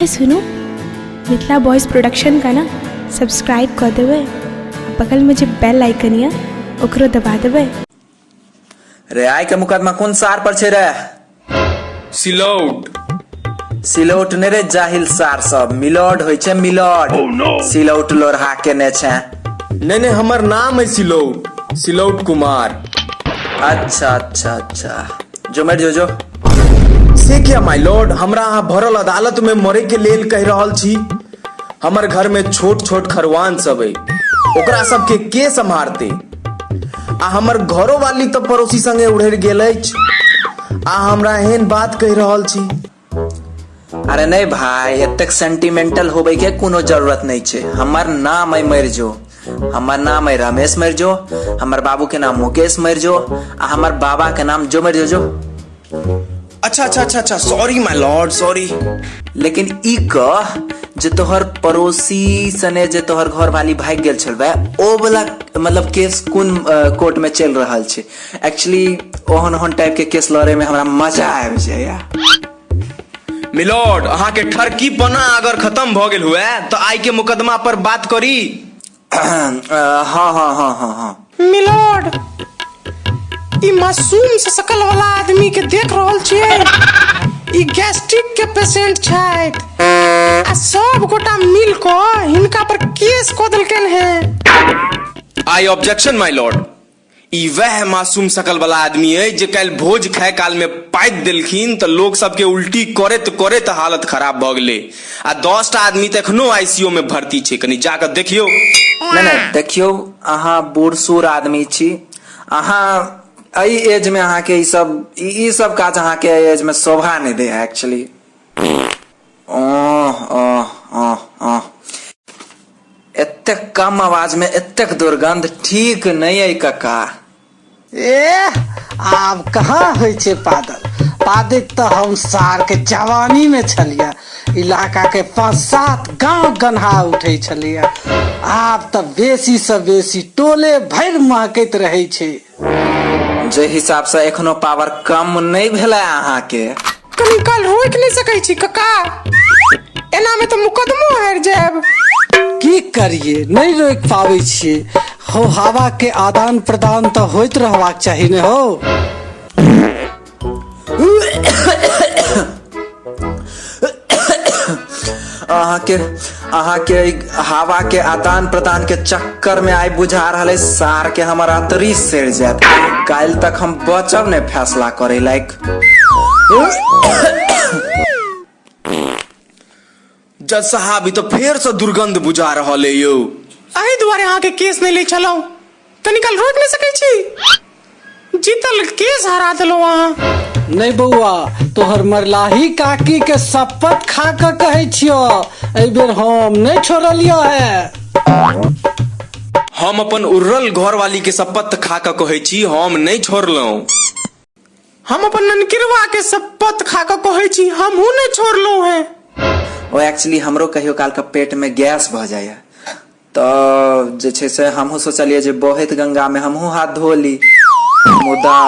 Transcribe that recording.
सुनू Mithila boys production का ना सब्सक्राइब कऽ देबै आ बगलमे जे बेल आइकन यऽ ओकरो दबा देबै। रे आइ के मुकदमा कोन सार पर छै रे? सिलौट। सिलौट नहि रे जाहिल सार सब, मिलौड होइ छै मिलौड। सिलौट लोढ़ा केने छै। नहि नहि, हमर नाम है सिलौट, सिलौट कुमार। अच्छा अच्छा अच्छा, जो मरि जो जो। से किया माय लॉर्ड, हमरा अहाँ भरल अदालत में मरे के लेल कहि रहल छी? हमर घर में छोट छोट खरवान सब है, ओकरा सबके के सम्हारते? आ हमर घरो वाली तऽ पड़ोसी संगे उड़ेर गेल अछि, आ हमरा एहन बात कहि रहल छी। अरे नहीं भाई, एतेक सेंटिमेंटल होबे के कोनो जरूरत नहीं छै। हमर नाम है मरिजो, हमर नाम है रमेश मरिजो, हमर बाबू के नाम मुकेश मरिजो, आ हमर बाबा के नाम जो मरिजो जो। अच्छा अच्छा अच्छा अच्छा, सॉरी my Lord, sorry. लेकिन ई कह जे तोहर पड़ोसी सने जे तोहर घर वाली भागि गेल छलबे, ओ वाला मतलब केस कोन कोर्ट में चलि रहल छै? एक्चुअली ओहन ओहन टाइप के केस लड़े में हमरा मजा आबि जाइया। मिलॉर्ड, अहाँ के ठरकी पना अगर खत्म भ गेल हुए तो आई के मुकदमा पर बात करी। हाँ हाँ हाँ हाँ हाँ। मिलॉर्ड, ई मासूम से शकल वाला आदमी के देख रहल छियै, ई गैस्ट्रिक के पेशेंट छथि आ सब गोटा मिल क हिनका पर केस कऽ देलकनि हेँ। आई ऑब्जेक्शन my Lord, ई वएह मासूम शकल वाला आदमी अइ जे काल्हि भोज खाय काल में पाति देलखिन तऽ लोक सबके उल्टी करैत करैत हालत खराब भऽ गेलै आ 10 टा आदमी तऽ एखनो आईसीयू में भर्ती छै। कनि जा कऽ देखियौ। नहि नहि, देखियौ अहाँ बूढ़ सूढ़ आदमी छी, अहाँ एहि एज में अहाँके ई सब काज अहाँके एहि एज में शोभा नहि दै है एक्चुअली। ओह ओह ओह ओह, एतेक कम आवाज में एतेक दुर्गंध ठीक नहीं है कका। एह, आब कहाँ होइ छै पादल? पादित तऽ हम सार के जवानी में छलियै, इलाका के 5-7 गांव गन्हा उठै छलियै। आब तऽ बेसी से बेसी टोले भरि महकैत रहै छै। जे हिसाब से एखनो पावर कम नहीं भेलै अहाँके। कनी काल रोकि नहि सकै छी कका? एना में तऽ मुकदमो हारि जायब। की करिए, नहि रोकि पाबै छियै। हो, हवा के आदान प्रदान तऽ होइत रहबाक चाही ने हो। अहाँके हवा के आदान प्रदान के चक्कर में आइ बुझा रहल है सार के हमर अतरी सड़ जायत। काल्हि तक हम बचब ने फैसला करे लायक। जज साहब, ई तऽ फेर से दुर्गंध बुझा रहल है यौ। एहि दुआरे अहाँके केस नहि लै छलहुँ, कनी काल रोकि नहि सकै छी? जीतल केस हरा देलहुँ अहाँ। नहि बौआ, तोहर मरलाही काकी के शपथ खा कऽ कहै छियौ, एहि बेर हम नहि छोड़लियौ है। हम अपन उड़ल घरवाली के शपथ खा कऽ कहै छी, हम नहि छोड़लहुँ। हम अपन ननकिरवा के शपथ खा कऽ कहै छी, हमहूँ नहि छोड़लहुँ हैं। ओ एक्चुअली हमरो कहियो काल के पेट में गैस भऽ जाइया, तऽ जे छै से हमहूँ सोचलियै जे बहैत गंगा में हमहूँ हाथ धो ली, मुदा